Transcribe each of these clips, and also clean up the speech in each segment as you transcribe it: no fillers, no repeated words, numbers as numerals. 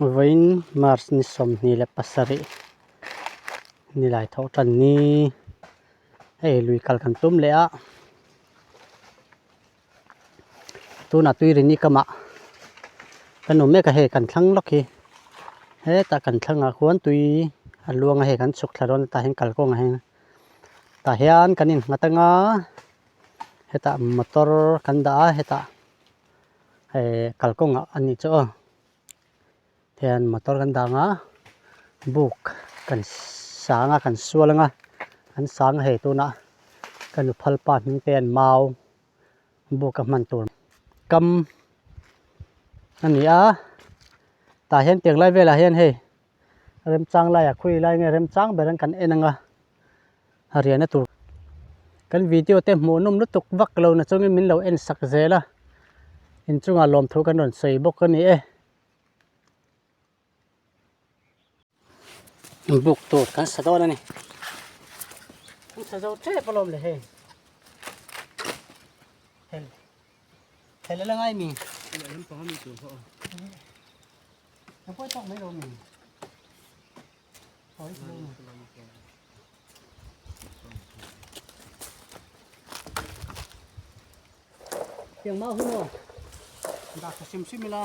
Vawiin March ni 27 nilai thawh tan ni hei lui kal kan tum leh a tunah tuirini kamah kan awm mek a hei kan thlang lawk hi hetah kan thlangah khuan tui a luang a hei kan chhuk thla dawn a tah hian kalkawngah hian tah hian kan innghat anga hetah motor kan dah a hetah eh kalkawngah a nih chu aw hian motor kan dah anga buk kan sang a kan sual anga an sang a hei tunah ka nu phal pa hming te an mau buk a hman tur kam a ni a tah hian tiang lai velah hian hei remchang laiah khawi lai nge remchang ber ang kan en anga. a riahna tur kan video te hmuh nawm lutuk vak lo na chungin min lo en sak zel a inchungah lawmthu kan rawn sawi bawk a ni e. Buk tur kan sa dawn a ni kan sa zo tep alawm le hei hel hel ala ngai mi a pawi tawk mai lo mi. Tiang mau hi maw dah tha hrim hrim ila.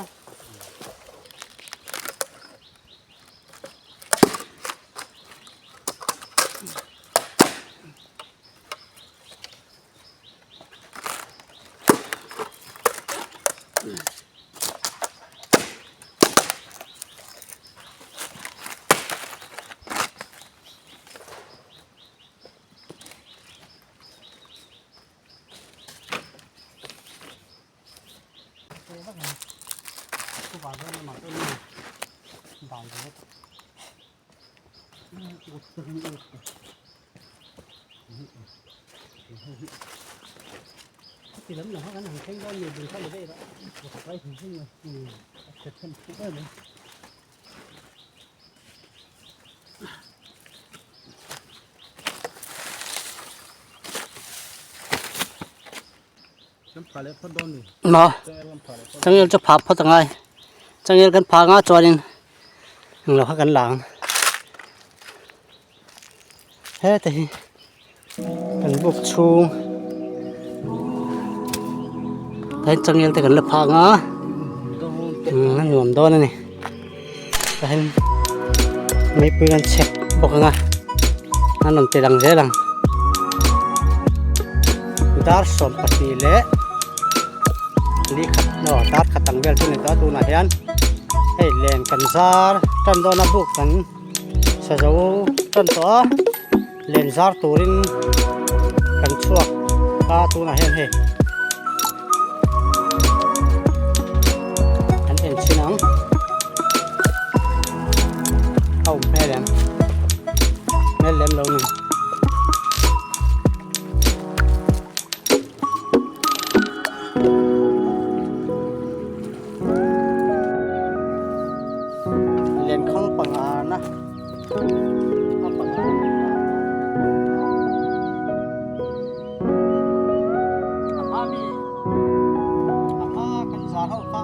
Maw changel chu phah phawt angai changel kan phah anga chuanin englo kha kan la ang heta hi kan buk chhung tah hian changel te kan la phah anga a nuam dawn a ni tah hian meipui kan chhek bawk anga an rawn ti lang zel ang dar 12 leh li khat aw dar khat ang vel chu ni tawh a tunah hian hei len kan zar tan dawn a buk kan sa zo tan tawh a len zar turin kan chhuak a tunah hian hei kan en chhin ang a awm hmel em hmel lem lo ni. Lenkhang pangana a panga a hma mi a hma kan zar ho kha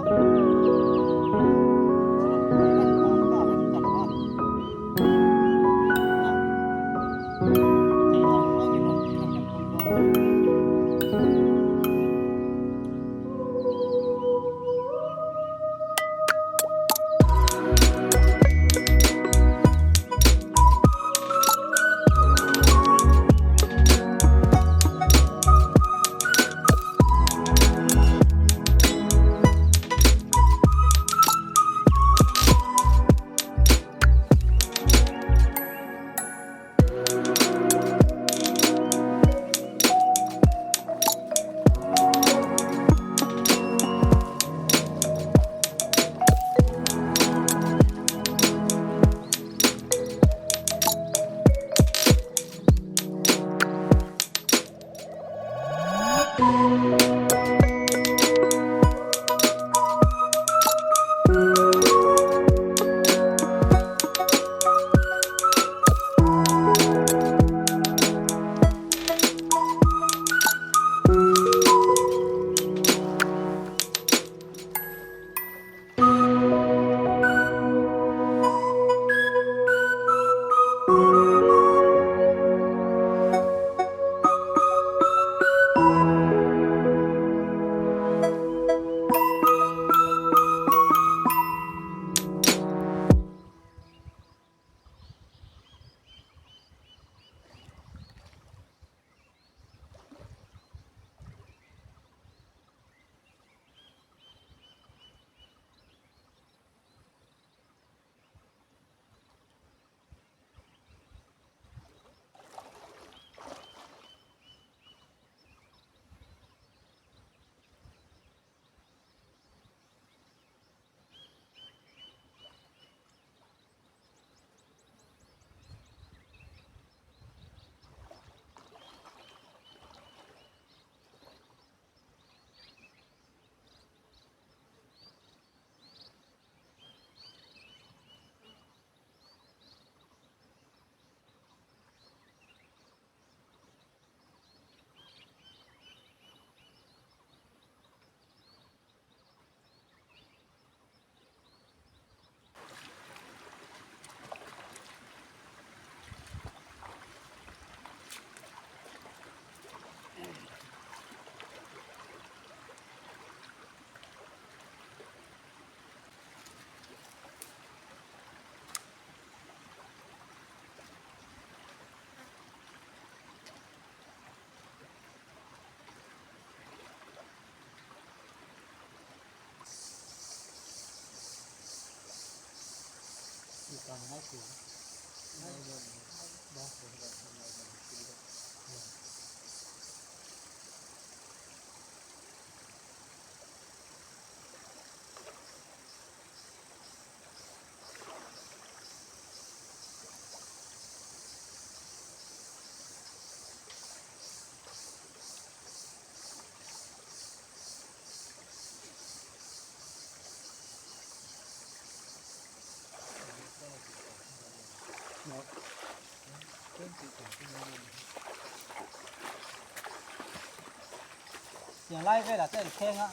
Tiang lai velah te an thleng a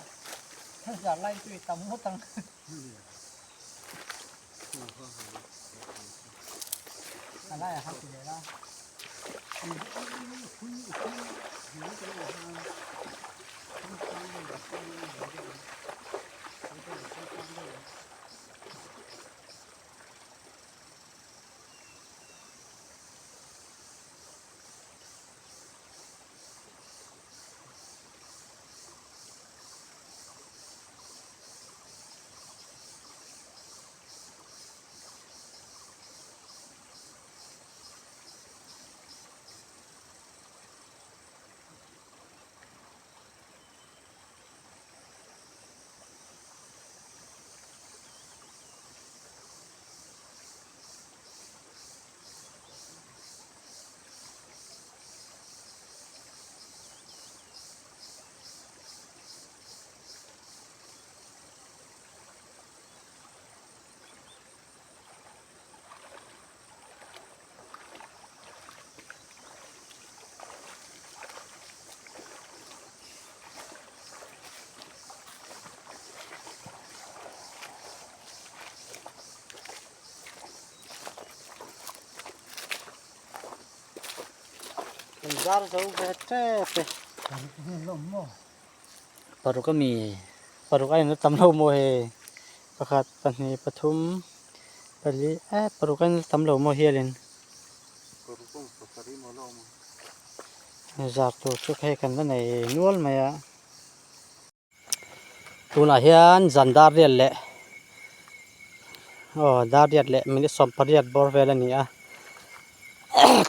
zar lai chu i tam ngawt ang. A laiah khan ti leh la. Kan zar zo ve tep e. Paruk ami paruk a inla tam lo maw hei pakhat pahnih pathum pali eh paruk a inla tam lo maw hialin zar tur chu hei kan la nei nual mai a. Tunah hian zan dar riat leh aw dar riat leh minute 18 bawr vel a ni a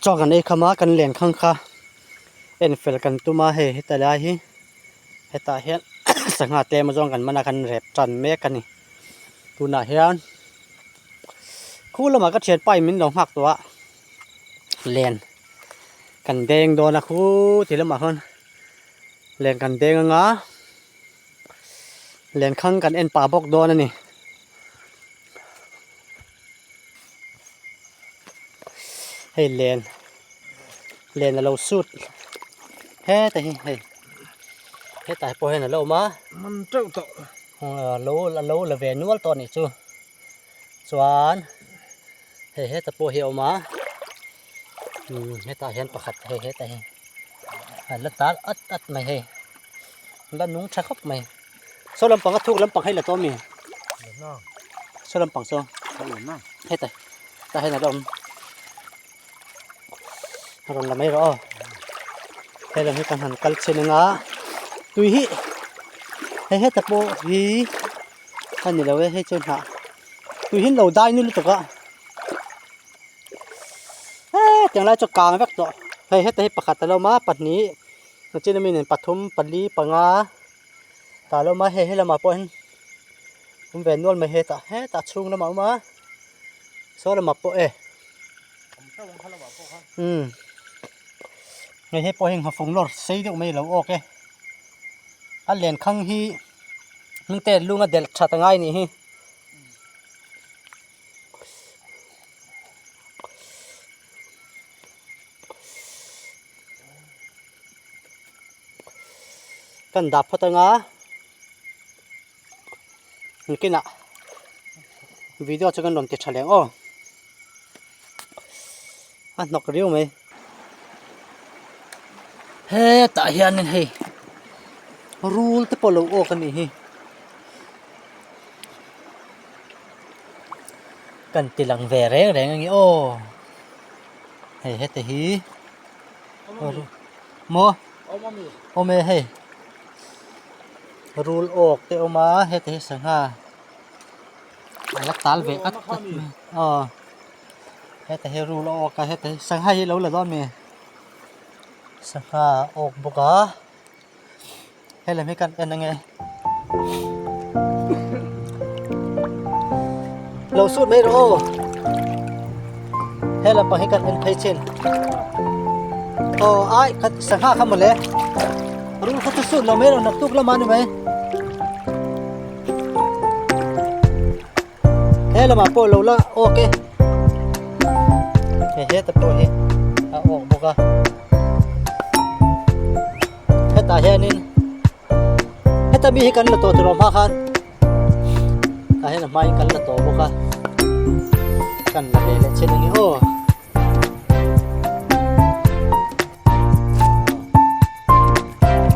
chaw kan ei kham a kan len khang kha en fel kan tum a hei heta lai hi hetah hian sangha tlem azawng kan man a kan rep tan mek a ni tunah hian khu lamah ka thianpa in min lo nghak tawh a len kan deng dawn a khu ti lamah khawn. Len kan deng anga len khang kan en pah bawk dawn a ni. Hei len len a lo sut heta hi hei hetah pawh hian a lo awm a. Man teuh tawh. Lo a lo la ve nual tawh a nih chu chuan hei heta pawh hi a awm a. Hetah hian pakhat hei hetah hi a la tal at at mai hei la nung tha khawp mai saw lampang a thuk lampang hei la tawh ami saw lampang saw hetah tah hian a la awm a rawn la mai rawh aw he lam hi kan han kal chhin anga tui hi hei heta pawh hi a ni lo e hei chu hnah tui hi an lo dai nul lutuk a. Hetiang lai chu kang vek tawh hei heta hi pakhat a lo awm a pahnih nachin ami nen pathum pali panga tah a lo awm a hei helamah pawh hian awm ve nual mai hetah hetah chhung lamah a awm a saw lamah pawh e umm hei hei pawh hi nghafung lawr sei deuh mai a lo awk e a lenkhang hi hmingte lung a delh that angai a nih hi. Kan dah phawt anga nikinah video chu kan rawn ti tha leh ang aw a hnawk riau mai hetah hianin hei rul te pawh a lo awk a nih hi. Kan ti lang ve reng reng ange aw hei heti hi maw awm e hei rul awk te awm a heti hi sangha a la tal ve at at mai aw. Heta hi rul a awk a heta hi sangha hi alo la dawn ami sangha a awk bawk a helam hi kan en ange lo sut mai rawh aw helam pang hi kan en phei chin aw ai kha sangha kha mawle rul kha chu sut lo mai rawh naktuk lamah ni mai. He lamah pawh lo la awk e hei heta pawh hi a awk bawk a hetah hianin heta mi hi kan la tawh tur awm hma khan tah hian a hmain kan la tawh bawk a kan la ve leh chin a ni aw.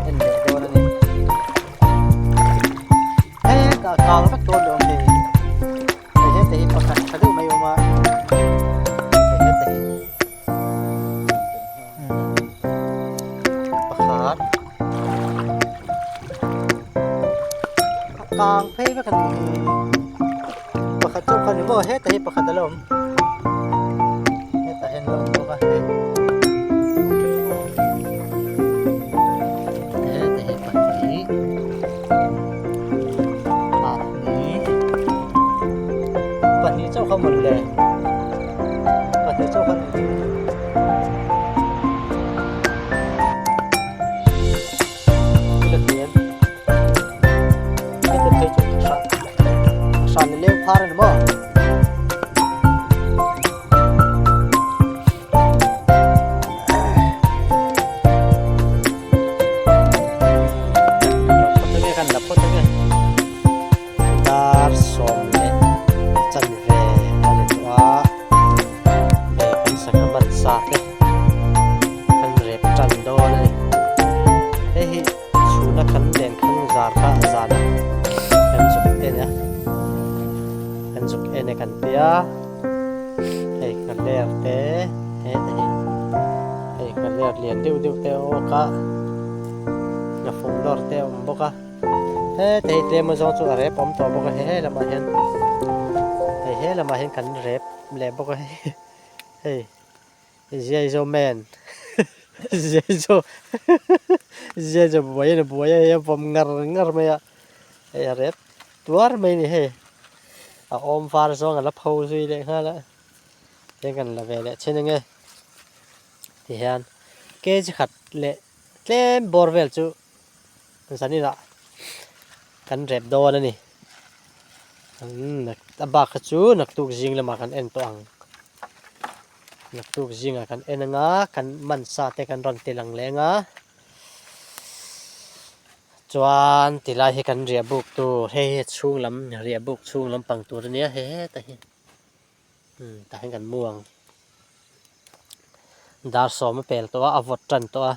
En leh dawn a ni hetah kang vek dawn leh awm hei hei heta hi pakhat tha deuh mai a awm a hei heta hi pakhat a kang phei vek a ni hi pakhat chauh kha ni maw heta hi pakhat a la awm hetah hian la awm bawk a hei heta hi pahnih pahnih pahnih chauh kha mawle pahnih chauh kha ni heta phei chu hran a leng phar a ni maw. Kan la phawt ange dar sawm leh chanve a ni tawh a hei kan sangha man sa te kan rep tan dawn a ni hei hi chhuna kan len khang zar kha a zan a kan zuk en a kan zuk en a kan tia hei ka ler te heta hi hei ka ler lian deuh deuh te a awk a ngafung lawr te a awm bawk a heta hi tlem azawng chu a rep awm tawh bawk a he lamah hian hei he lamah hian kan rep leh bawk a hei. Ziaizo man Ziaizo Ziaizo buai a ni buai a hei a vawm ngar ngar mai a hei a rep tuar mai a ni hei a awm var zawng a la pho zui leh nghal a tiang kan la ve leh thin ang e tihian kg khat leh tlem bawr vel chu zaninah kan rep dawn a ni a bak kha chu naktuk zing lamah kan en tawh ang. Naktuk zingah kan en anga kan man sa te kan rawn ti lang leng a chuan tilai hi kan riah buk tur hei hi a chhung lam riah buk chhung lampang tur ania he heta hi umm tah hian kan mu ang dar sawm a pel tawh a a vawt tan tawh a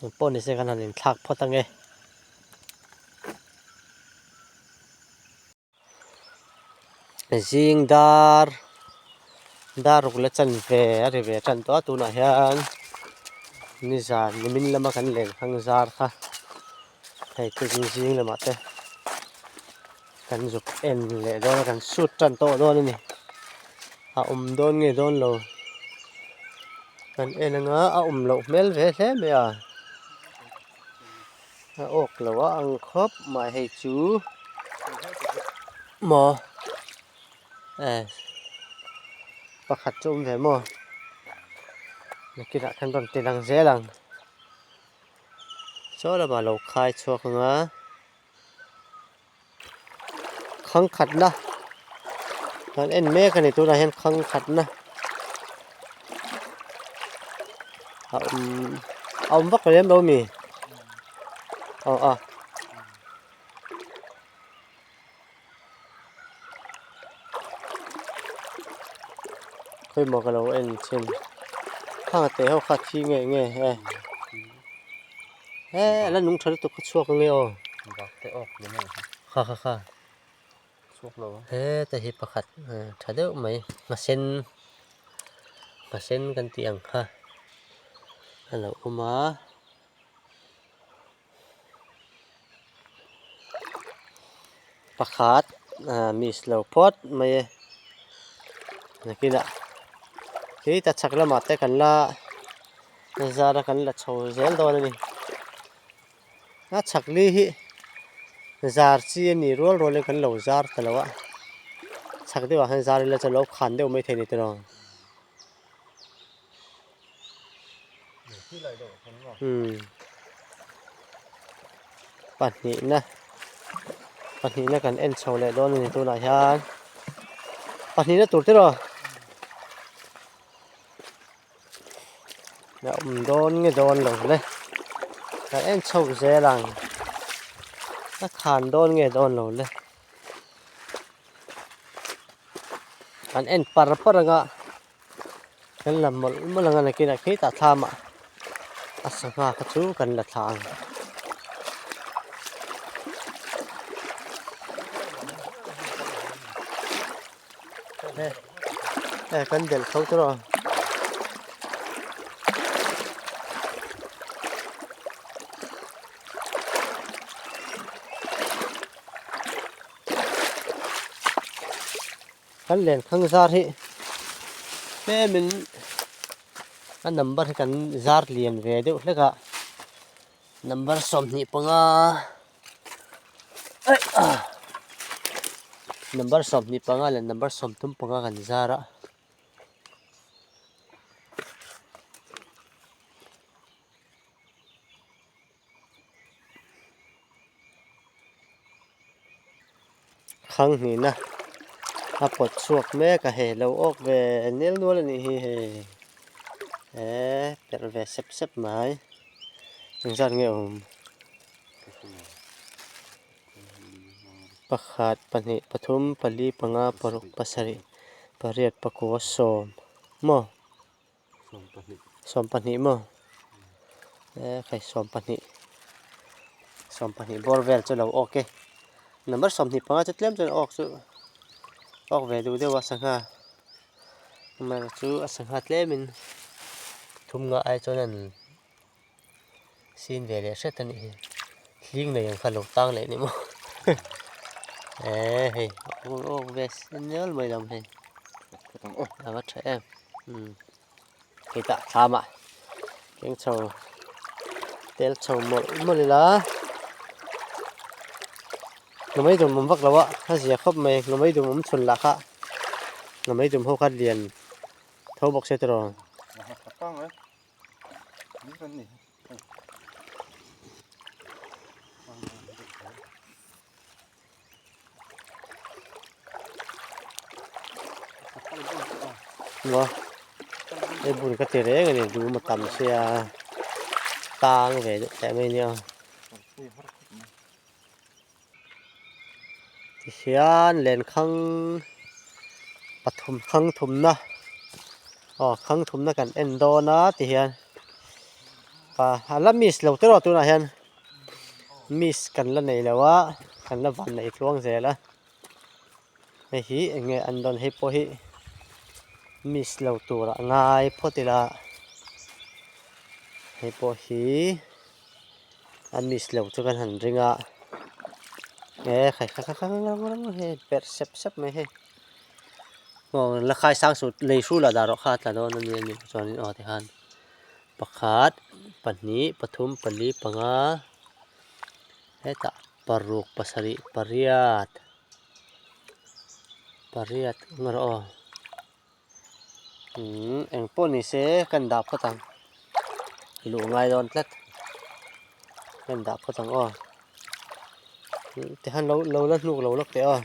engpawh nise kan han inthlak phawt ange. Zing dar dar ruk la chan ve a ri ve tan tawh a tunah hian nizan nimin lama kan len hmang zar kha hei chu zing lamah te kan zuk en leh dawn a kan sut tan tawh dawn a ni a awm dawn nge dawn lo kan en anga a awm loh hmel ve hle mai a. A awk lo a ang khawp mai hei chu maw eh pakhat chu a awm ve maw nakinah khan rawn ti lang zel ang saw lamah a lo khai chhuak ang a khang khatna kan en mek a ni tunah hian khang khatna a awm a awm vak lem lo a mi aw a khawimaw ka lo en chhin khang a te ho kha thi ngei ngei e. He a la nung tha lutuk kha chhuak ange aw. Bak te awk ni mai kha. Kha kha kha. Chhuak lo. He te hi pakhat tha deuh mai nghasen nghasen kan tih ang kha a lo awm a. Pakhat miss lo phawt mai e nakinah. Khi ta chhak lamah te kan la zar a kan la chho zel dawn a ni. A chhak li hi zar chi a ni rual rual in kan lo zar ta lo a chhak deuh ah hian zar ila chu a lo khan deuh maithei a ni tiraw. Umm pahnihna pahnihna kan en chho leh dawn a ni tunah hian pahnihna tur tiraw a awm dawn nge dawn lo le kan en chho zel ang a khan dawn nge dawn lo le. Kan en par par anga kan la mawlh mawlh anga nakinah khitah thlamah a sangha kha chu kan la thla ang. He kan delh tho tur aw. Kan lenkhang zar hi tlemin a number hi kan zar lian ve deuh hlek a number 25 number 25 leh number 35 kan zar a. Khang hnihna a pawt chhuak mek a hei lo awk ve nel nual a nih hi hei eee perh ve sep sep mai engzat nge awm pakhat pahnih pathum pali panga paruk pasarih pariat pakua sawm maw. Sawmpahnih maw e khai sawmpahnih sawmpahnih bawr vel chu lo awk e number 25 chu tlem chuan awk chu awk ve duh deuh a sangha amaherawhchu chu a sangha tlemin thum nga ai chuan an sin ve leh hret a nih hi hling nei ang kha lo tang leh ni maw e hei awk ve nel mai lo hei a va tha em umm hetah thlamah keng chho tel chho mawlh mawlh ila hnamei dum awm vak lo a a zia khawp mai hnamei dum awm chhun lah kha hnamei dum ho kha lian tho bawk se tiraw. Maw hei bun ka ti reng a ni dum a tam sia tang ve deuh teh mai nia tihian lenkhang pathum khang thumna aw khang thumna kan en dawn a tihian a la miss lo tawh tunah hian. Miss kan la nei lo a kan la van nei tluang zel a hei hi eng nge an dawn hei pawh hi miss lo tur a ngai phawt ila hei pawh hi a miss lo chu kan han ring a e khai kha kha kha hei perh sep sep mai hei aw la khai sang sut lei hrul ah dah rawh kha a tla dawn a ni a nih chuanin aw tikhan. Pakhat pahnih pathum pali panga hetah paruk pasarih pariat pariat ang erawh aw umm eng pawh ni se ka in dah phawt ang luh ngai dawn tlat ka in dah phawt ang aw tikhan lo lo la hnuk lo lawk teh aw.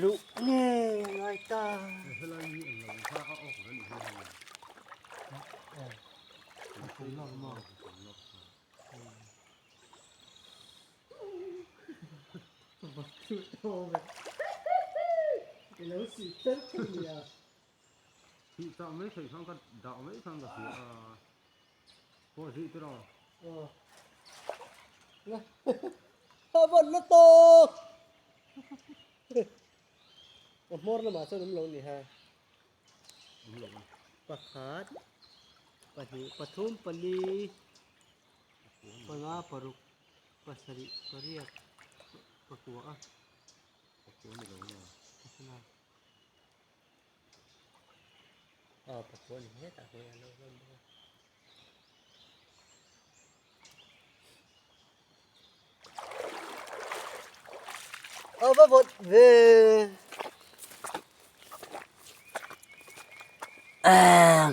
Luh nge ngai ta. A hmawr lamah chuan awm lo ni ha pakhat pahnih pathum pali panga paruk pasarih pariat pakua a. Aw pakua ni hetah hian a lo hlawm bawk a. A va vawt ve.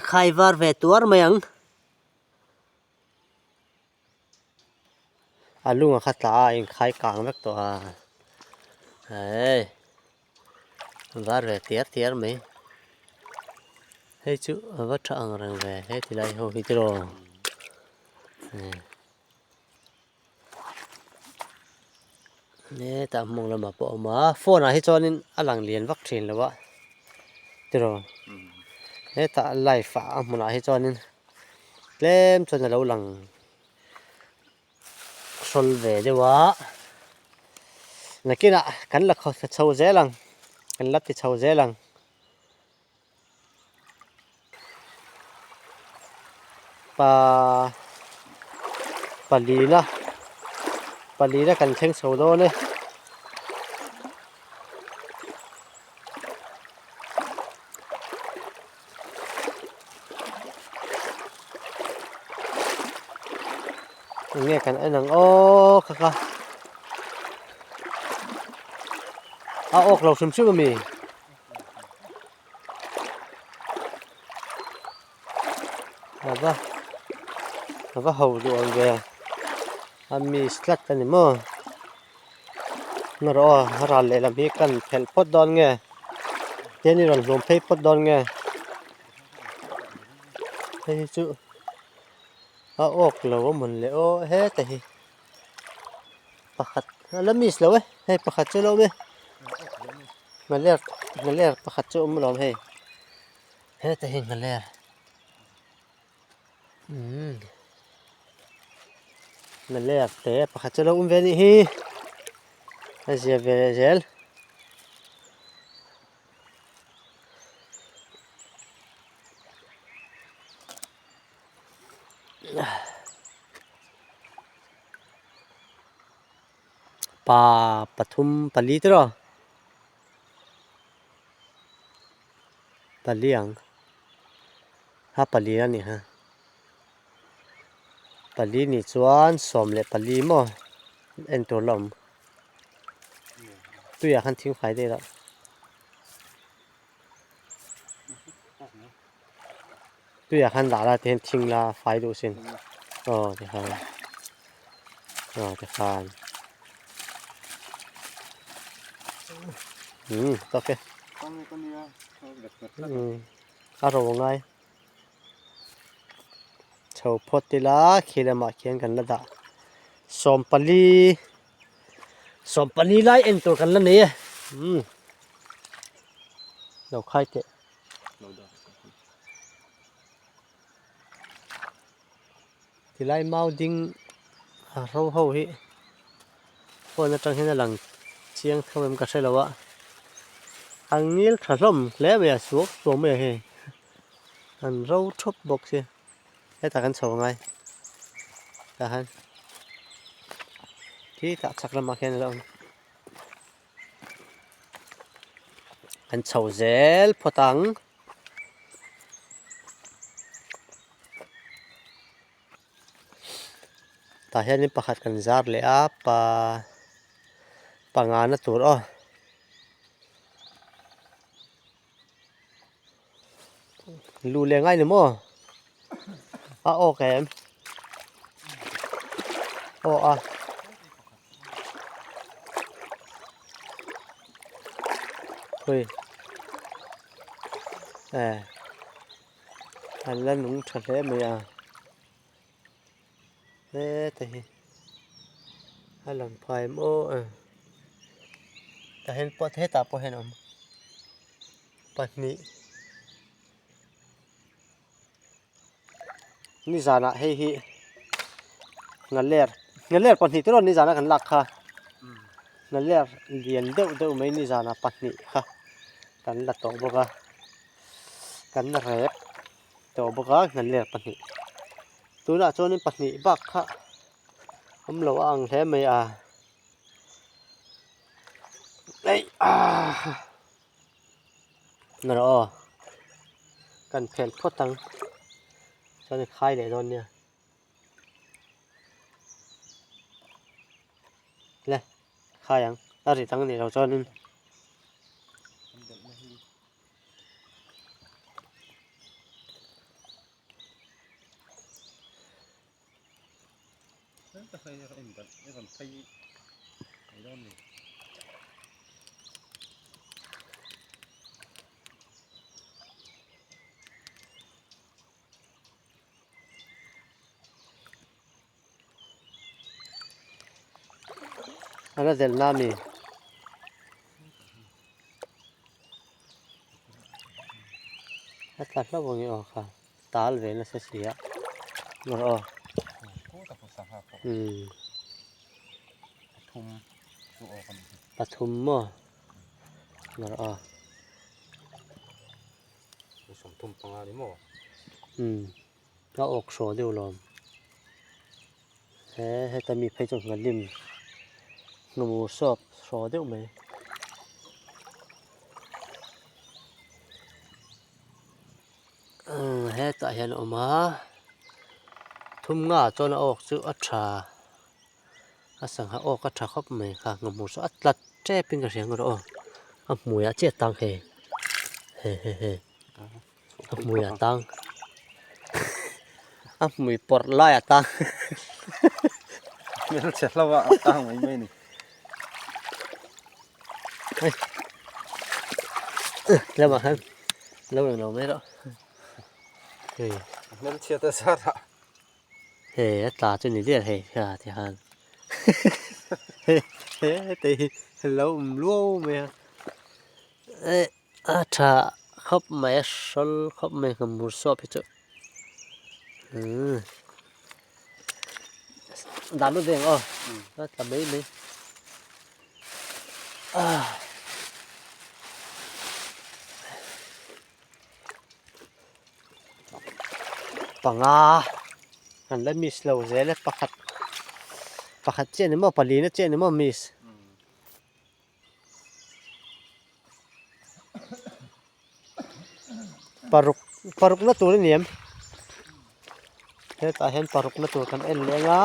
Khai var ve tuar mai ang. A lunga kha tla a inkhai kang vek tawh a hei var ve tiar tiar mai hei chu a va tha ang reng ve he ti lai ho hi tiraw hetah hmawng lamah pawh a awm a phone ah hi chuanin a lang lian vak thin lo a tiraw hetah live ah a hmunah hi chuanin tlem chuan a lo lang hrawl ve deuh a nakinah kan la chho zel ang kan la ti chho zel ang. Pa palina palina kan thleng chho dawn e. Enge kan en ang aw kha kha a awk lo hrim hrim a mi. A va a va ho duh ang ve a miss tlat a ni maw erawh a ral lehlam hi kan phelh phawt dawn nge tian i rawn hlum phei phawt dawn nge hei hi chu a awk lo a mawn le aw heta hi. Pakhat a la miss lo e hei pakhat chu a lo awm e nghaler nghaler pakhat chu a awm alawm hei heta hi nghaler umm nghaler te pakhat chu a lo awm ve anih hi a zia ve leh zel. Pa pathum pali te rawh pali ang a pali a ni ha pali nih chuan 14 maw en tur la awm tuiah khan thingfai daih loh. Tuiah khan dah la tihian thing la fai duh sin aw tikhan aw tikhan umm tak e umm a ro ngai chho phawt ila khi lamah khian kan la dah 14 14 lai en tur kan la nei e umm lo khai teh. Tilai mau ding a ro ho hi phone atang hian a lang chiang tho em ka hre lo a a ngil tha hlawm hle mai a suak suak mai a hei an ro thawp bawk sia hetah kan chho angai tah hian khitah chhak lamah khian a lo awm. An chho zel phawt ang. Tah hianin pakhat kan zar leh a pa panga na tur aw. Lu leh ngai ni maw? A awk em? Aw a. Hui. Eh. An la nung tha hle mai a. Heta hi a lang phai maw a. Tah hian pawh hetah pawh hian a awm. Pahnih nizanah hei hi nghaler nghaler pahnih te erawh nizana kan lak kha nghaler lian deuh deuh mai nizanah pahnih kha kan la tawh bawk a kan rep tawh bawk a nghaler pahnih tunah chuanin pahnih bak kha awm lo a ang hle mai a. Na rawh aw kan phelh phawt ang chuan i khai leh dawn nia le khai ang a ri dang nih loh chuanin. A la delh na ami? A tla hlauh ang e aw kha tal ve nasa si a maw aw umm pathum maw maw aw umm a awk hraw deuh lawm. He heta mi phei chu nghalim hnumu sawp hraw deuh mai. Umm hetah hian a awm a thum nga chuan a awk chu a tha a sangha awk a tha khawp mai kha ngahmu chu a tlat tep in ka hria ang erawh aw a hmuiah chiah tang hei he he he. A hmui a tang a hmui pawrh lai a tang hmelchhe hlauh a a tang mai mai a ni hei lamah khan lo eng lo mai rawh hei hmelchhe te zat ah hei a tla chu ni dial hei kha ti khan he he te hi lo awm luau mai a eh. A tha khawp mai a hrawl khawp mai nghahmur sawp hi chu umm dah lut ve ang aw a tla mai mai ah. Panga kan la miss lo zel e pakhat pakhat chiah ni maw pali na chiah ni maw miss. Paruk paruk na tur a ni em hetah hian paruk na tur kan en leh ang a.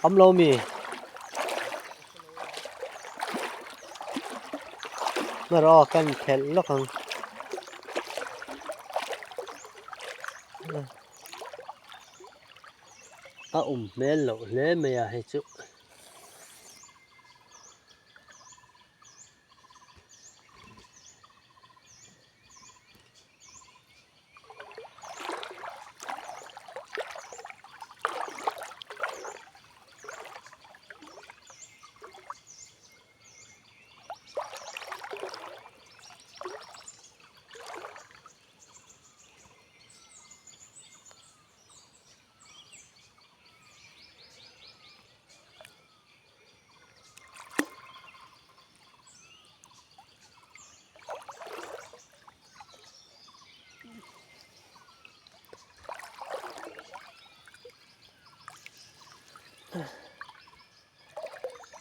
Awm lo mi. Hmaraw kan phelh lawk ang a awm hmel loh hle mai a hei chu.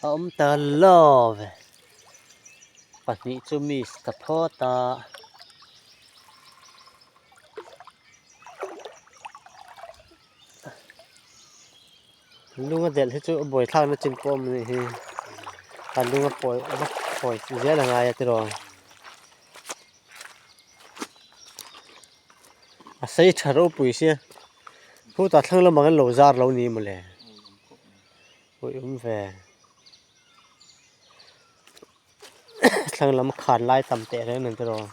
A awm ta love pahnih chu miss ta phawt a. Lunga delh hi chu a buaithlak na chin pawh a awm anih hi a lunga pawi vak pawi zel a ngai a tiraw a sei tha ropui sia khutah thlang lamah khan lo zar lo ni mawle pawh awm ve thlang lam khan lai tam teh reng nen tiraw.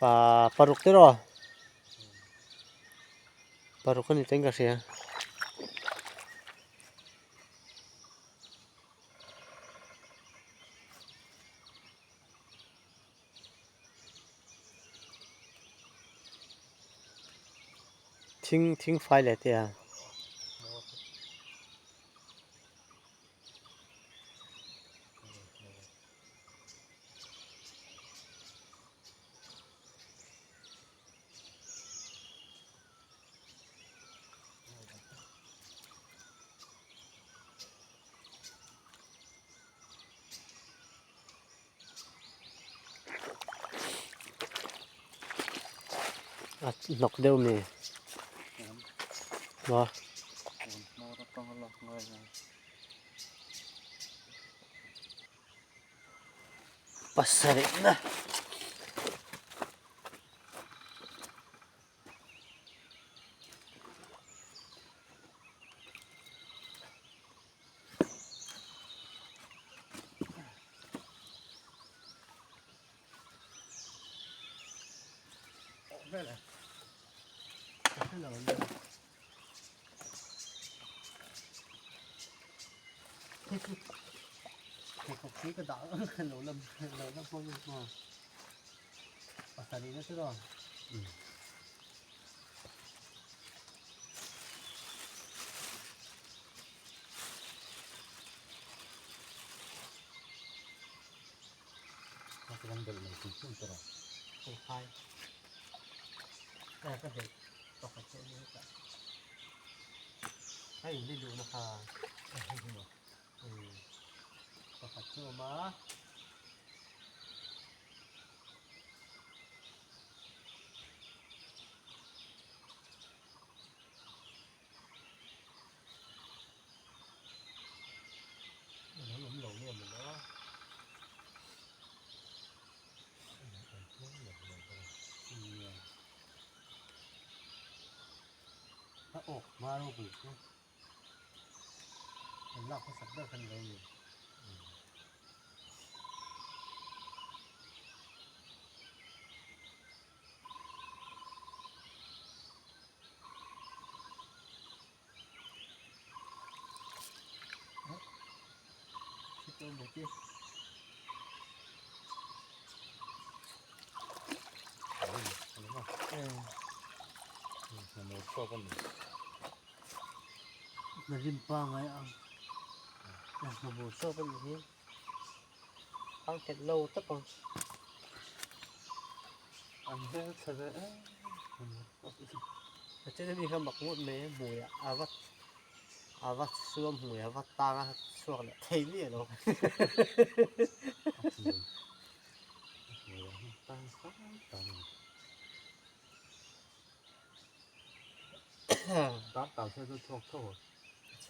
Ahh paruk te rawh paruk a ni teng ka hria. Thing thing fai leh te a. A hnawk deuh mi maw. Pasarih na.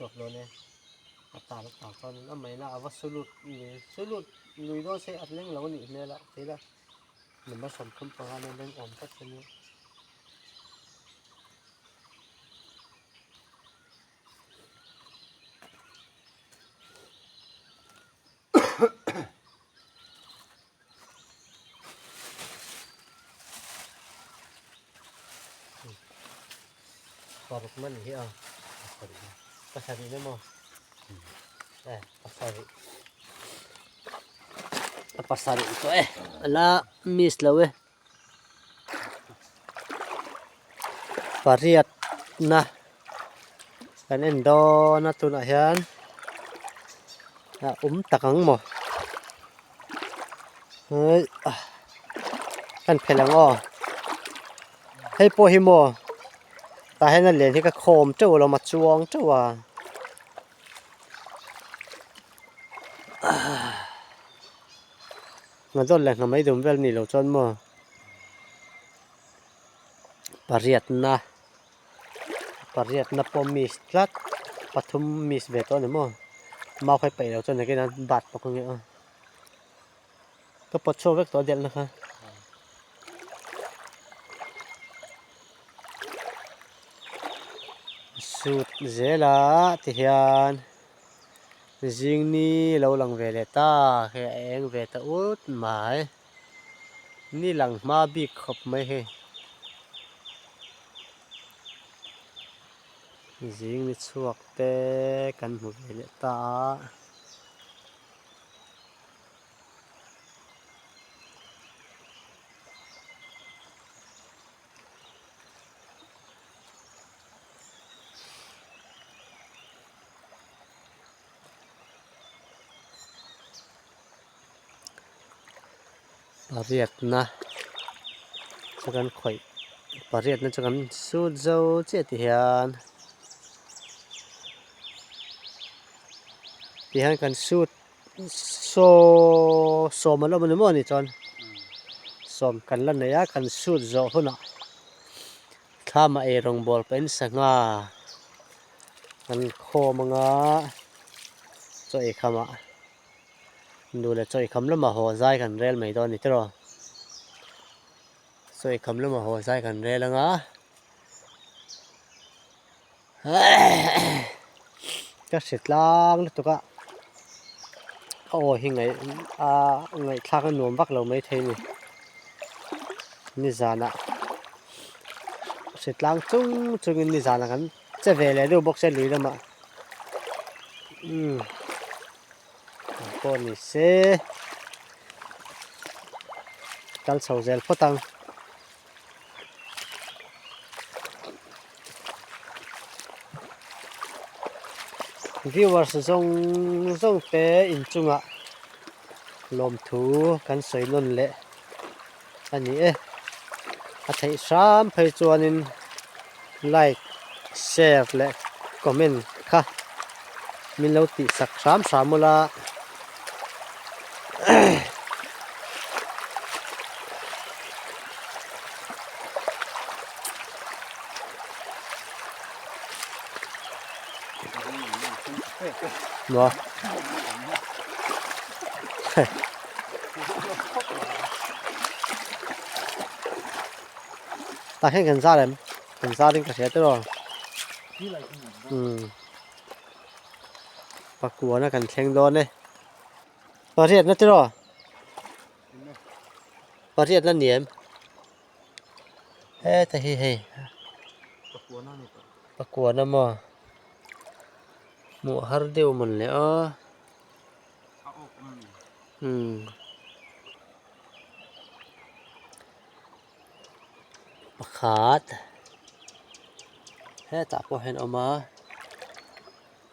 Chhuak dawn e. A tal a tal chuan a maina a va sulut sulut lui dawn se a leng lo a nih hmel a tih a number 35 na leng awm tlat a nia. Paruk man hi a pasarih na maw eh pasarih a pasarih tawh e ala miss lo e pariat na kan en dawn a tunah hian a awm tak ang maw hei kan phelh ang aw hei pawh hi maw tah hian a len hi ka khawm teuh alawm a chuang teuh a. Nga dawt leh hnam ei dum vel nih loh chuan maw pariatna pariatna pawh miss tlat pathum miss ve tawh a ni maw mau kha i peih loh chuan nakin an bat bawk ang e aw ka pawt chhuak vek tawh a delhna kha. Sut zela tihian. Zing ni lo lang ve leh ta hei a eng ve ta ut mai ni lang hma bik khawp mai hei zing ni chhuak te kan hmu ve leh ta a. Pariatna chu kan khawih pariatna chu kan sut zo chiah ti hian ti hian kan sut saw sawm an awm a ni maw ni chuan sawm kan la nei a kan sut zawh hunah. Thlamah eirawngbawl pahin sangha an khawm anga chaw ei khamah nu leh chaw ei kham lamah haw zai kan rel mai dawn a ni tiraw chaw ei kham lamah haw zai kan rel anga ka hre tlang lutuk a ka aw hi ngaih a ngaihthlak a nuam vak lo maithei a ni nizanah hre tlang chung chungin nizanah kan che ve leh deuh bawk se lui lamah umm pawh ni se kal chho zel phawt ang. Viewers zawng zawng te inchungah lawmthu kan sawi nawn leh a ni e. A theih hram phei chuanin like, share leh comment kha min lo tih sak hram hram ula. Maw Tah hian kan zar em? Kan zar in ka hria tiraw? Umm Pakuana kan thleng dawn e. Pariatna tiraw? Pariatna ni em? Heta hi hei Pakuana maw? Hmuh har deuh mawn le aw. Umm Pakhat hetah pawh hian a awm a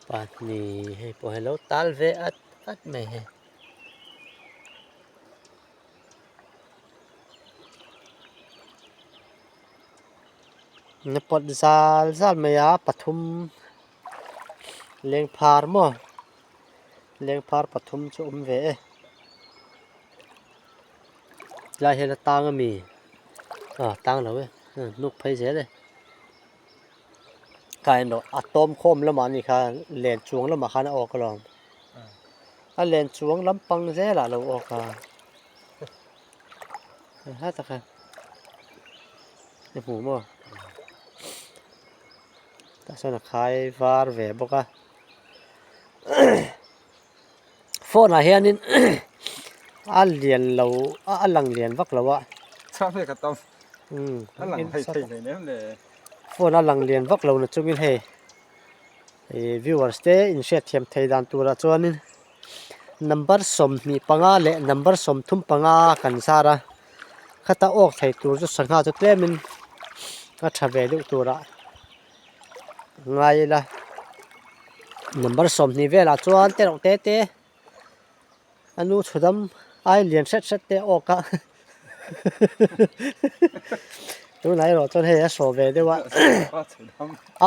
pahnih hei pawh hi a lo tal ve at at mai hei. Na pawt zal zal mai a pathum lengphar maw lengphar pathum chu a awm ve e tlai hian a tang ami ah tang lo e hnuk phei zel e kha en rawh a tawm khawm lamah a ni kha len chuang lamah khan a awk alawm a len chuang lampang zelah a lo awk a he tak hian i hmu maw tah sawn a khai var ve bawk a phone ah hianin a lian lo a lang lian vak lo a phone a lang lian vak lo na chungin hei ih viewers te inhriatthiam thei dan turah chuanin number 25 leh number 35 kan zar a khata awk thei tur chu sangha chu tlemin a tha ve deuh turah ngai ila number 20 velah chuan te reuh te te a nu chhudam ai lian hret hret te a awk a tunah erawh chuan hei a sawh ve deuh a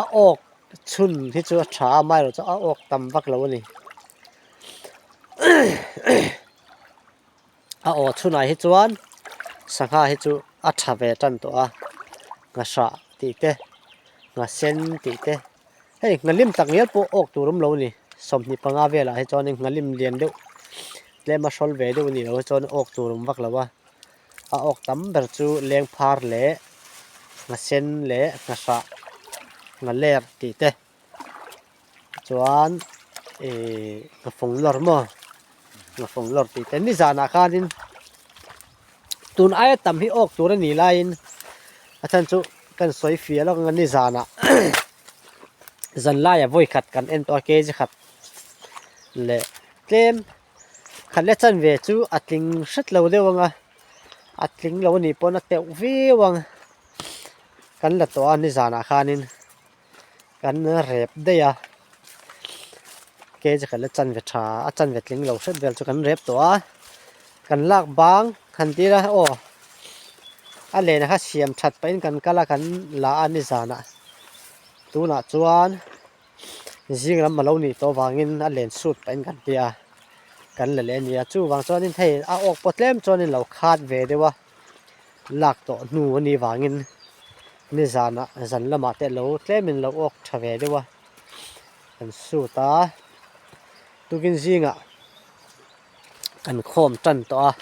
a awk chhun hi chu a tha a amaherawhchu a awk tam vak lo a ni a aw chhunah hi chuan sangha hi chu a tha ve tan tawh a nghahrah tih te nghasen tih te hei nghalim tak ngial pawh awk tur awm lo a ni 25 velah hi chuan nghalim lian deuh tlem a hrawl ve deuh a nih loh hi chuan awk tur awm vak lo a a awk tam ber chu lengphar leh nghasen leh nghahrah nghaler tih te chuan ihh nghafawng lawr maw nghafawng lawr tih te nizanah khanin tun aia tam hi awk tur a nih laiin a chhan chu kan sawi fiah lawk ang a nizanah zanlaiah vawi khat kan en tawh a kg khat leh tlem khat leh chanve chu a tling hret lo deuh ang a a tling lo a nih pawn a teuh viau ang kan la tawh a nizanah khanin. Kan rep daih a kg khat la chanve tha a chanve tling lo hret vel chu kan rep tawh a kan lak bang han tir a aw a lehna kha siam that pahin kan kal a kan la a nizanah tunah chuan zing lam a lo nih tawh avangin a len sut pahin kan ti a kan la leh a ni a chuvang chuanin hei a awk pawh tlem chuanin lo khat ve deuh a lak tawh hnu a nih vangin. Nizanah zan lamah te lo tlemin lo awk tha ve deuh a, kan sut a, tukin zingah kan khawm tan tawh a,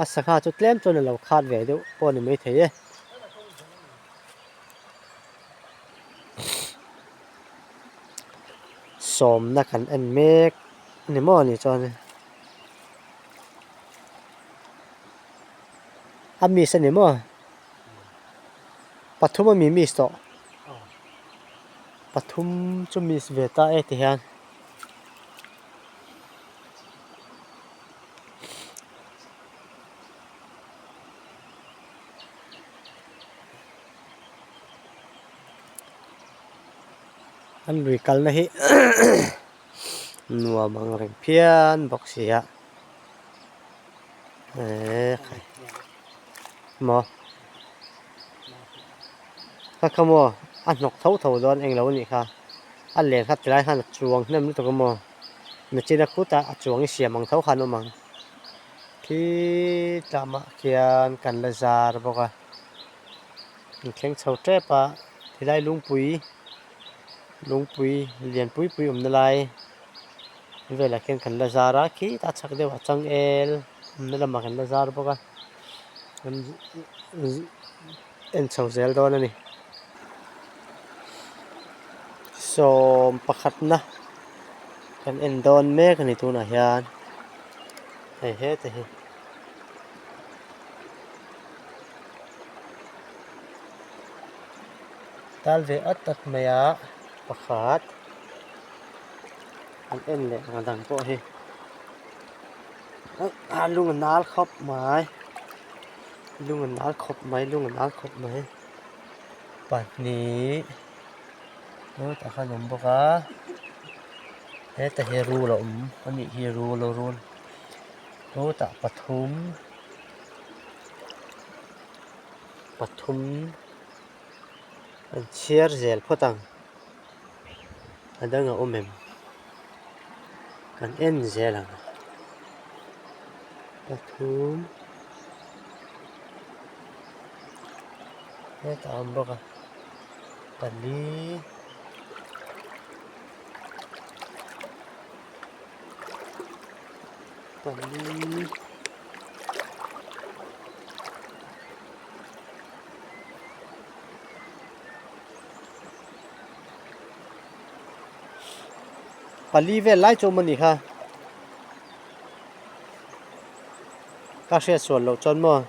a sangha chu tlem chuan a lo khat ve deuh pawh a ni maithei e. Sawmna kan en mek a ni maw ni chuan. A miss a ni maw? Pathum a mi miss tawh. Pathum chu miss ve ta e ti hian. An lui kalna hi nuam ang reng phian bawk si a. Eee khai maw ka kha maw a hnawk tho tho dawn englo a nih kha a len kha tilai khan a chuang hnem lutuk a maw nachina khutah a chuang i siam ang tho khan a awm ang khi tlamah khian kan la zar bawk a an thleng chho tep a tilai lungpui lungpui lian pui pui awmna lai. Velah khian kan la zar a khitah chhak deuh ah changel awmna lamah kan la zar bawk a kan en chho zel dawn a ni sawm pakhatna kan en dawn mek a ni tunah hian hei heta hi. Tal ve at at mai a pakhat. An en leh ang a dang pawh hi a lung a nal khawp mai lung a nal khawp mai lung a nal khawp mai pahnih tah khan a awm bawk a heta hi rul a awm a nih hi rul a rul tah pathum pathum an chhiar zel phawt ang. A dang a awm em? Kan en zel ang. Pathum hetah a awm bawk a pali pali. Pali vel lai chu awm a ni kha ka hriat sual loh chuan maw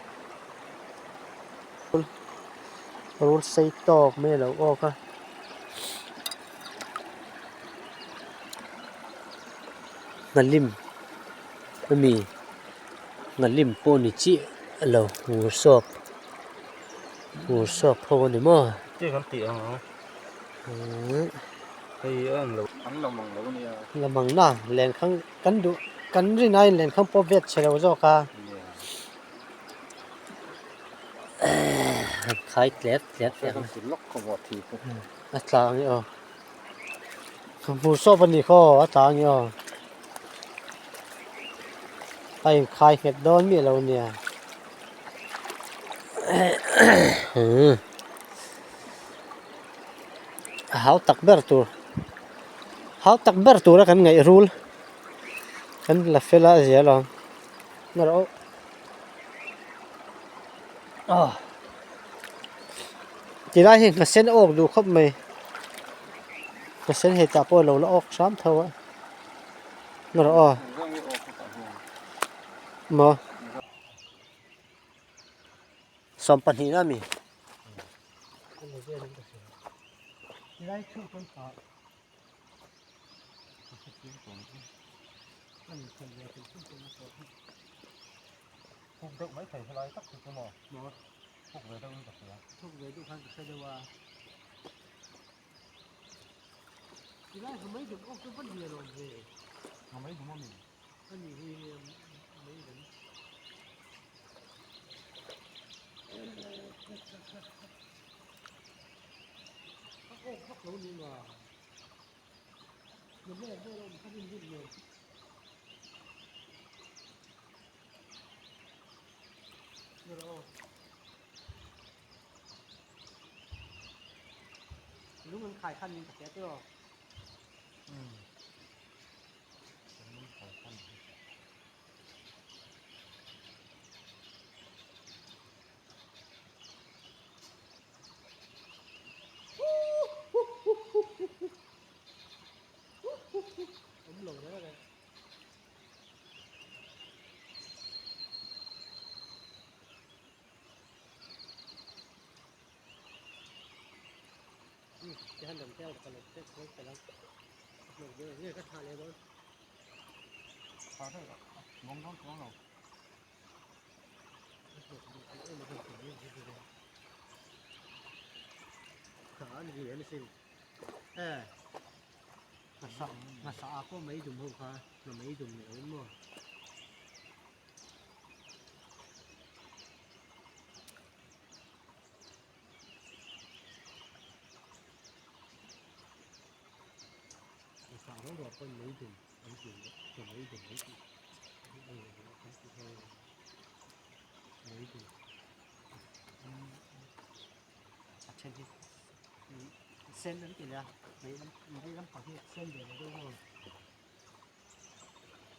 rul sei tawk mai a lo awk a nghalim ami nghalim pawh ni chiah lo ngur sawp. Ngur sawp ho a ni maw? Ti kan tih ang ang. Hei a ang lo. An la mang lo ania. La mang na lenkhang kan duh kan rin aiin lenkhang pawh vet chhe lo zawk a. An khai tlep tlep tlep. Kan ti lawk ka vawh thi pawh. A tla ang e aw. Ngur sawp a ni khaw a tla ang e aw. A inkhai nghet dawn miah lo nia. A hau tak ber tur hau tak ber tura kan ngaih rul kan la fel a zia lo erawh aw tilai hi nghasen a awk duh khawp mai nghasen hetah pawh a lo la awk hram tho a erawh aw maw. Sawmpahnih na mi. Thuk deuh mai thei helai tak chu maw? Thuk ve deuh in ka hria. Thuk ve deuh khan ka hre deuh a. Tilai ha mai dum awk chu va lian awm ve. Ha mai dum ami? Ani hi mai dum. A awk vak lo ni ma. Na vel vel awm kha rin rin nen. Lung an khai khan nin ka hria tiraw? Lung khai khan. Awm lo reng reng. A then hi sen an ti leh a mei lampang hi a sen ve leh deuh maw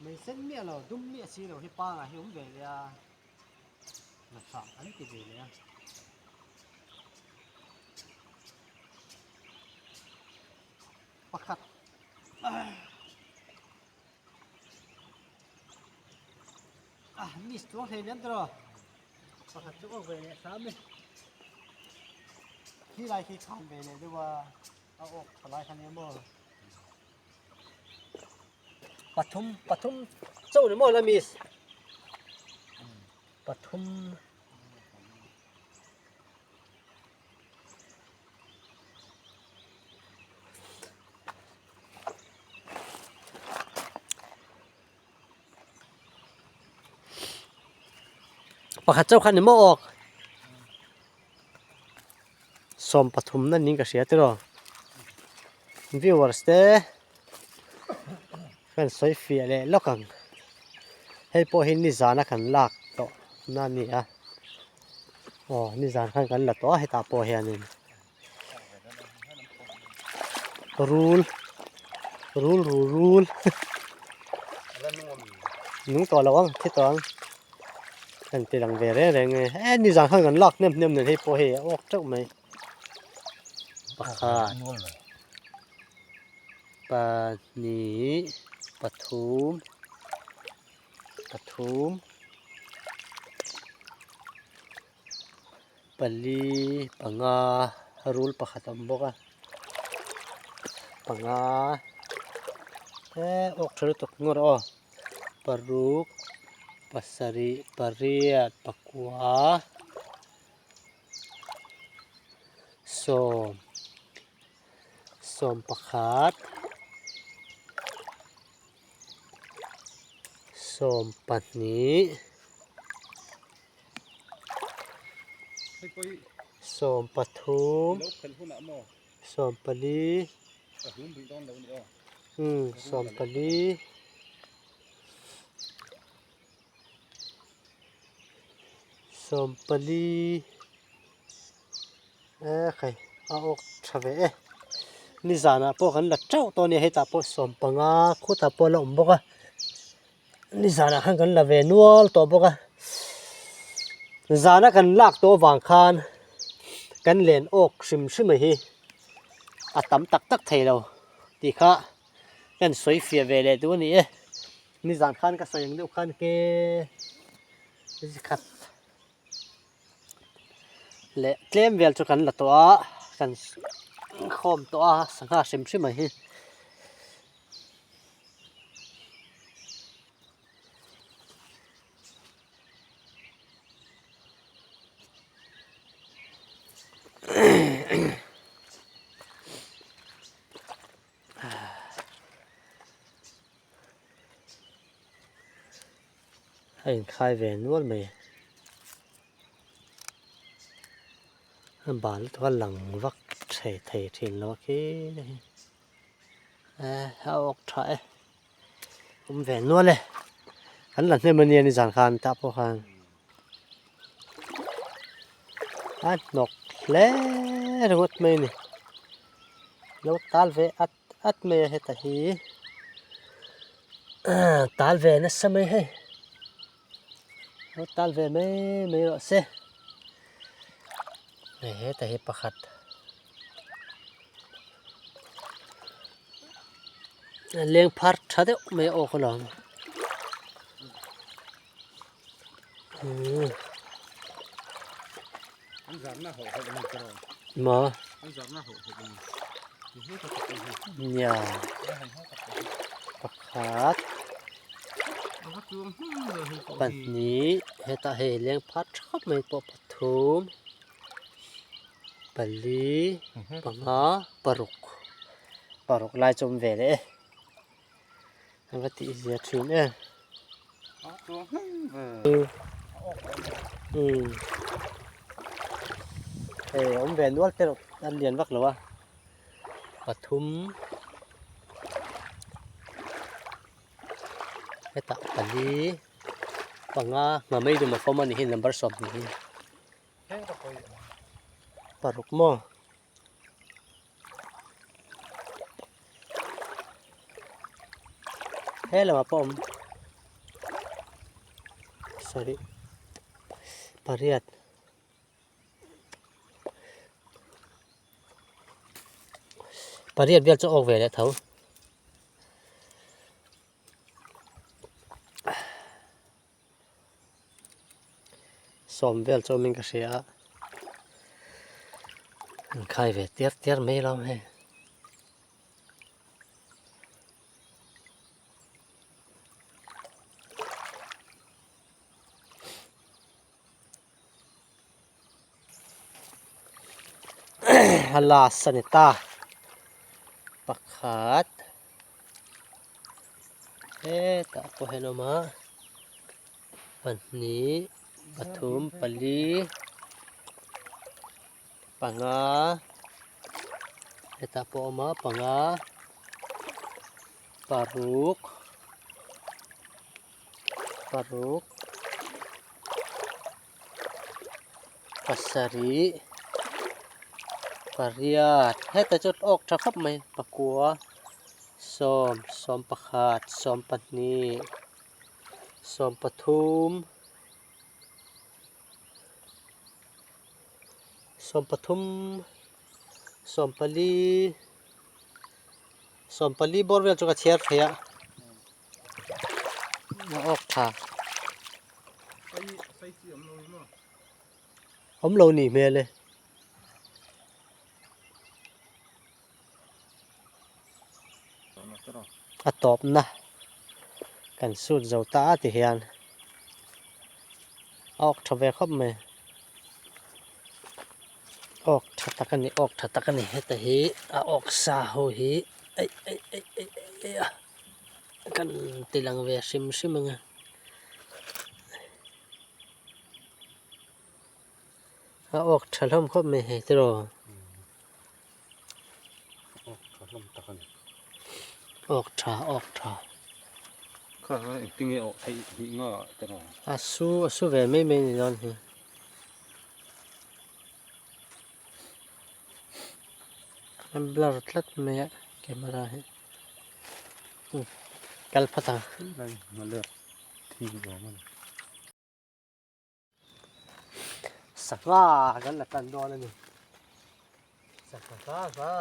mei sen miah lo dum miah si lo hi pangah hi a awm ve leh a hnathah an ti ve leh a. Pakhat ah miss chuang hlei nem tawh pakhat chu awk ve leh hram e khi lai khi khan ve leh deuh a a awk tha lai kha nia maw pathum pathum chauh ni maw la miss pathum. Pakhat chauh kha ni maw awk 13 na niin ka hria tiraw viewers te kan sawi fiah leh lawk ang hei pawh hi nizana kan lak tawh na a ni a. Aw nizan khan kan la tawh a hetah pawh hianin rul rul rul rul nung tawh lo ang thi tawh ang kan ti lang ve reng reng e he nizan khan kan lak hnem hnem nen hei pawh hei a awk teuh mai pakhat pahnih pathum pathum pali panga rul pakhat a awm bawk a panga eh awk tha lutuk ngawt aw paruk pasarih pariat pakua sawm sawmpakhat. 12 13 14 14 14 e khai a awk tha ve e nizanah pawh kan la teuh tawh a nia hetah pawh 15 khutah pawh a la awm bawk a nizanah khan kan la ve nual tawh bawk a zana kan lak tawh avang khan kan len awk hrim hrim a hi a tam tak tak thei lo tih kha kan sawi fiah ve leh duh a ni e nizan khan ka sawi ang deuh khan ke zikhat. Leh tlem vel chu kan la tawh a kan khawm tawh a sangha hrim hrim ang hi. A inkhai ve nual mai a bal lutuk a lang vak thei thei thin lo a khi eh a awk tha e awm ve nual e kan la hnem ania nizan khan tah pawh khan. A hnawk hle ringawt mai a ni. Lo tal ve at at mai a heta hi. Tal ve nasa mai hei. Lo tal ve mai mai rawh se. Hei heta hi pakhat. Leng phar tha deuh mai a awk alawm. Maw? Nia. Pakhat. Pahnih. Hetah hei leng phar tha khawp mai pawh pathum. Pali panga paruk paruk lai chu a awm ve leh e a va tih zia thin em umm hei a awm ve nual te erawh an lian vak lo a pathum hetah pali panga nghah mai dum a fawm a ni hi number 20 hi. Paruk maw? He lamah pawh a awm. Sarih pariat. Pariat vel chu a awk ve leh tho. Sawm vel chu awmin ka hria a an khai ve tiar tiar mai lo hei. A last a ni ta pakhat hetah pawh hian a awm a pahnih pathum pali panga hetah pawh a awm a panga paruk. Paruk pasarih pariat hetah chuan awk tha khawp mai pakua sawm sawm pakhat sawm pahnih sawm pathum sawm pathum sawm pali sawm pali bawr vel chu ka chhiar thei a. A awk tha. Awm lo nih hmel e. A tawpna kan sut zo ta a ti hian a awk tha ve khawp mai. Awk tha tak a ni awk tha tak a ni heta hi a awk sa ho hi eih eih eih eih eih a. Kan ti lang ve hrim hrim ang a. A awk tha hlawm khawp mai hei tiraw. Awk tha hlawm tak a ni. Awk tha awk tha. Kha kha engtin nge awk theih hnih nga tiraw. A su a su ve mai mai a ni dawn hi. A blur tlat mai a camera hi. Kal phawt ang. Sangha kan la tan dawn a ni. Sangha sangha.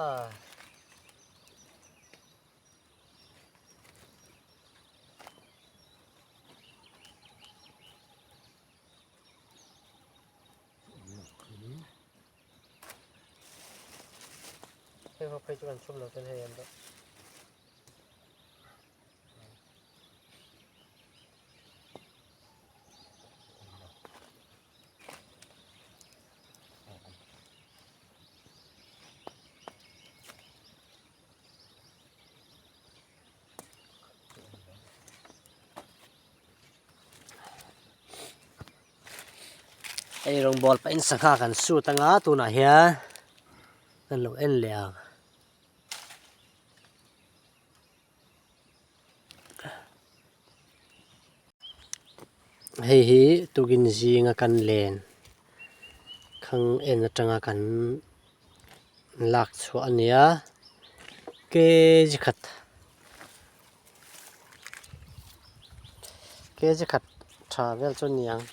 Hei ho phei chu kan chhum lo ten hei an dah. Hei rawngbawl pahin sangha kan sut anga tunah hian kan lo en leh ang. Hei hi tukin zinga kan len. Khang en atanga kan lak chhuah a nia kg khat kg khat tha vel chu a ni ang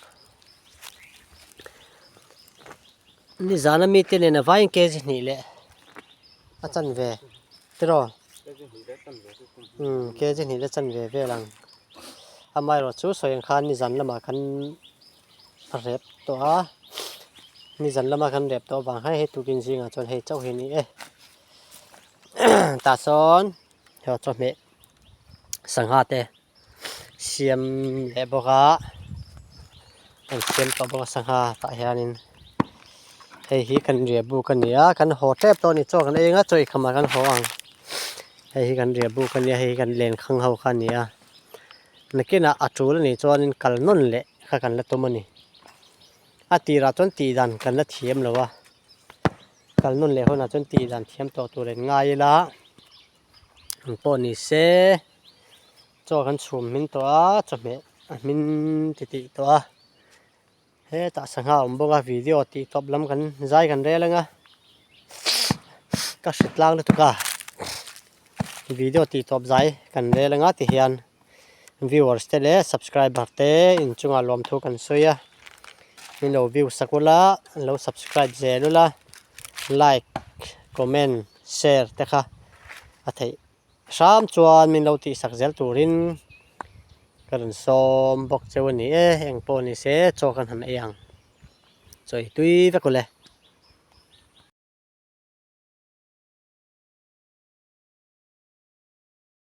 nizan a mite nen a vaiin kg hnih leh a chanve tiraw umm kg hnih leh a chanve vel ang amaherawhchu chu sawi ang khan nizan lamah khan. A rep tawh a nizan lama kan rep tawh avang hian hei tukin zingah chuan hei chauh hi a ni e tah sawn hei chawhmeh sangha te siam leh bawk a kan siam tawh bawk a sangha tah hianin hei hi kan riah buk a ni a kan haw tep tawh a ni chaw kan ei anga chaw eikham ah kan haw ang hei hi kan riah buk a nia hei hi kan lenkhang ho kha a ni a. Nakinah a tul anih chuanin kal nawn leh kha kan la tum a ni. A tirah chuan tih dan kan la thiam lo a, kal nawn leh hunah chuan tih dan thiam tawh tur in ngai ila ang pawh ni se chaw kan chhum hmin tawh a, chawhmeh a hmin ti tih tawh a, hetah sangha a awm bawk a video tih tawp lam kan zai kan rel ang a, ka hre tlang lutuk a, video tih tawp zai kan rel ang a ti hian. Viewers te leh subscriber te inchungah lawmthu kan sawi a min lo view sak ula lo subscribe zel ula like comment share te kha a theih hram chuan min lo tih sak zel turin ka rawn sawm bawk cheu a ni e engpawh ni se chaw kan han ei ang chawi tui vek ule.